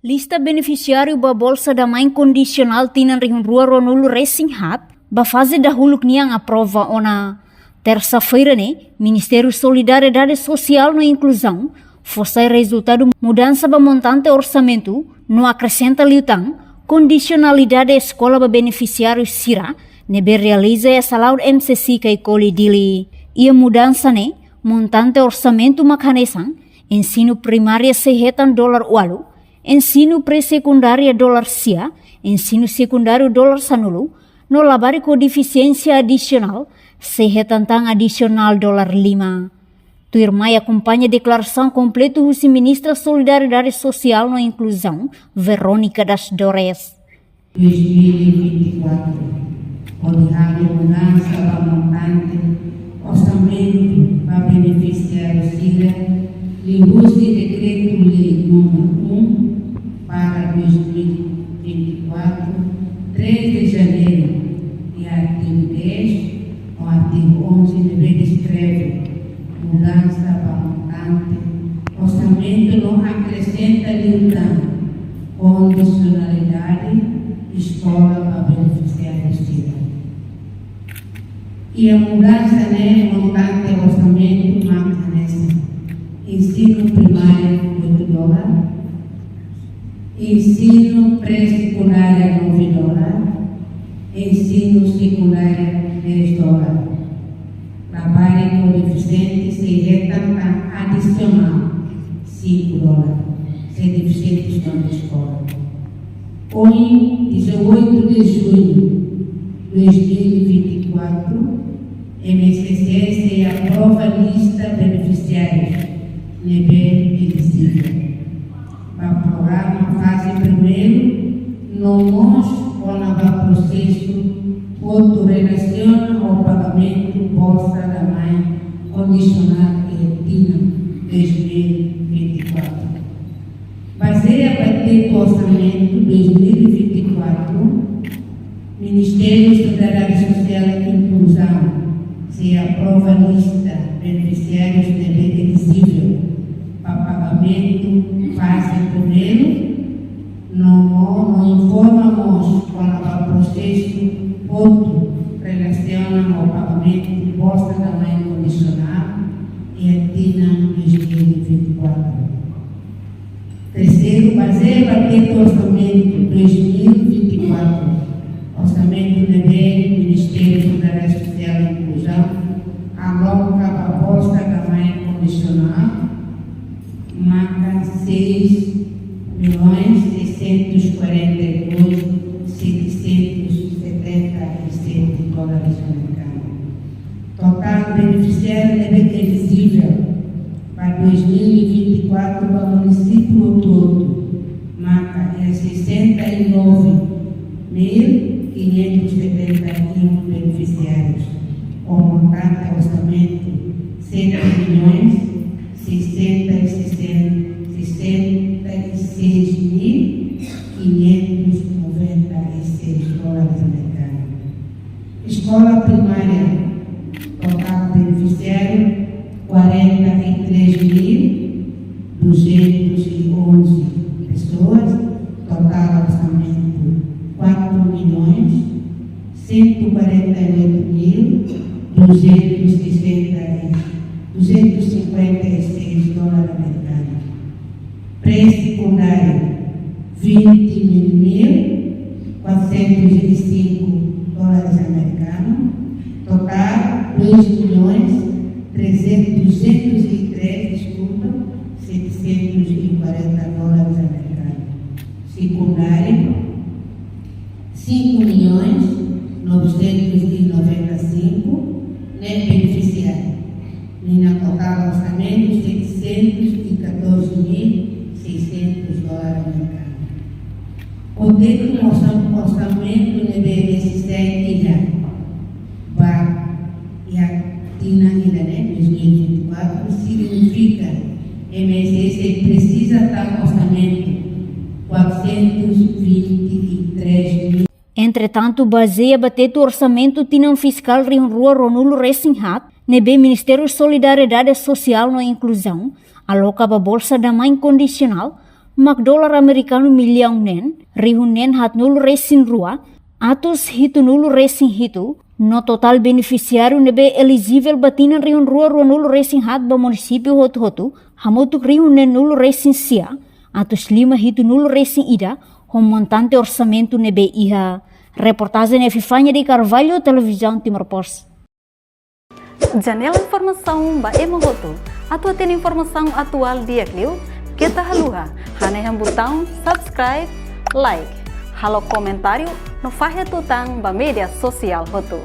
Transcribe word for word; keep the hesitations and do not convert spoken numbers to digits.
Lista benefisiáriu ba Bolsa da Mãe Kondisionál tinan rihun rua ruanulu resin haat ba faze dahuluk nian aprova ona. Tersa-feira ne'e, Ministériu Solidariedade Sosiál no Inkluzaun fó sai rezultadu mudansa ba montante orsamentu no akresenta liután kondisionalidade eskola ba benefisiáriu sira ne'ebé realiza iha Salaun M C C Caicoli Dili. Iha mudansa ne'e, montante orsamentu mak hanesan: ensinu primária sei hetan dolar ualu, ensinu pré-sekundária dolar sia, ensinu sekundáriu dolar sanulu, no labarik ho defisiénsia adisionál sei hetan tan adisionál dolar lima. Tuirmai akompaña deklarasaun kompletu husi Ministra Solidariedade Sosiál no Inkluzaun, Verónica das Dores. Dois mil e vinte e quatro, hodi halo mudansa ba montante orsamentu ba benefisiáriu sira, liuhusi Dekretu-Lei númeru um barra dois mil e vinte e quatro, três de janeiro, iha artigu dez no artigu onze, ne'ebé deskreve mudansa ba montante orsamentu no akresenta liután kondisionalidade eskola ba benefisiáriu sira. Iha mudansa ne'e, montante orsamentu mak hanesan: ensinu primáriu oito dolar, ensinu pré-sekundária nove dolar, ensinu sekundária dez dolar. Labarik ho defisiente sei hetan tan adisionál cinco dolar, se defisiente estão na escola. Ohin, dezoito de junho dois mil e vinte e quatro, M S C sei aprova lista benefisiárius ne'ebé elijível ba programa faze primeiru, no mós kona-ba prosesu hotu relasiona ho pagamentu Bolsa da Mãe Kondisionál iha tinan dois mil e vinte e quatro. Bazeia ba tetu orsamentu dois mil e vinte e quatro, Ministériu Solidariedade Sosiál e Inkluzaun sei aprova lista benefisiárius ne'ebé elijível ba pagamentu faze primeiru, no, no informa mós kona-ba prosesu hotu relasiona ho pagamentu Bolsa da Mãe Kondisionál iha tinan dois mil e vinte e quatro. Terseiru, bazeia ba tetu orsamentu dois mil e vinte e quatro, orsamentu ne'ebé Ministériu Solidariedade Sosiál e Inkluzaun aloka ba Bolsa da Mãe Kondisionál, maka seis milhões seiscentos e quarenta e dois, setecentos e setenta e sete dólares americanos. Totál benefisiáriu ne'ebé elijível ba dois mil e vinte e quatro ba munisípiu hotu-hotu maka iha sessenta e nove mil quinhentos e setenta e um benefisiárius, ho montante orsamentu sete milhões seiscentos e sessenta, sessenta e seis mil quinhentos e noventa e seis dólares americanos. Eskola primária, totál benefisiáriu quarenta e três mil duzentos e onze pessoas, totál orsamentu quatro milhões cento e quarenta e oito mil duzentos e sessenta, duzentos e cinquenta e seis dólares americanos. Pré-secundário, vinte mil quatrocentos e cinco dólares americanos. Totál, dois milhões trezentos, duzentos e três, desculpa, setecentos e quarenta dólares americanos. Secundário, cinco milhões novecentos e noventa e cinco, ne'e benefisiáriu. Nia totál orsamentu setecentos e catorze mil seiscentos dólares americanos. Portantu, orsa-, orsamentu ne'ebé M S C iha ba iha tinan ida-ne'e, dois mil e vinte e quatro, signifika M S C presiza tan orsamentu quatrocentos e vinte e três mil. Entretantu, bazeia ba tetu orsamentu tinan fiskál rihun rua ruanulu resin haat, ne'ebé Ministériu Solidariedade Sosiál no Inkluzaun aloka ba Bolsa da Mãe Kondisionál, mak dolar amerikanu millaun neen, rihun neen haatnulu resin rua, atus hitunulu resin hitu, no totál benefisiáriu ne'ebé elijivel ba tinan rihun rua ruanulu resin haat ba munisípiu hotu-hotu, hamutuk rihun neenulu resin sia, atus lima hitunulu resin ida, ho montante orsamentu ne'ebé iha. Reportajen Epifania de Carvalho, Televizaun Timor Post. Janela informasaun ba ema hotu. Atu hatene informasaun atuál di'ak liu, keta haluha hanehan butaun subscribe, like, halo komentáriu no fahe tutan ba média sosiál hotu.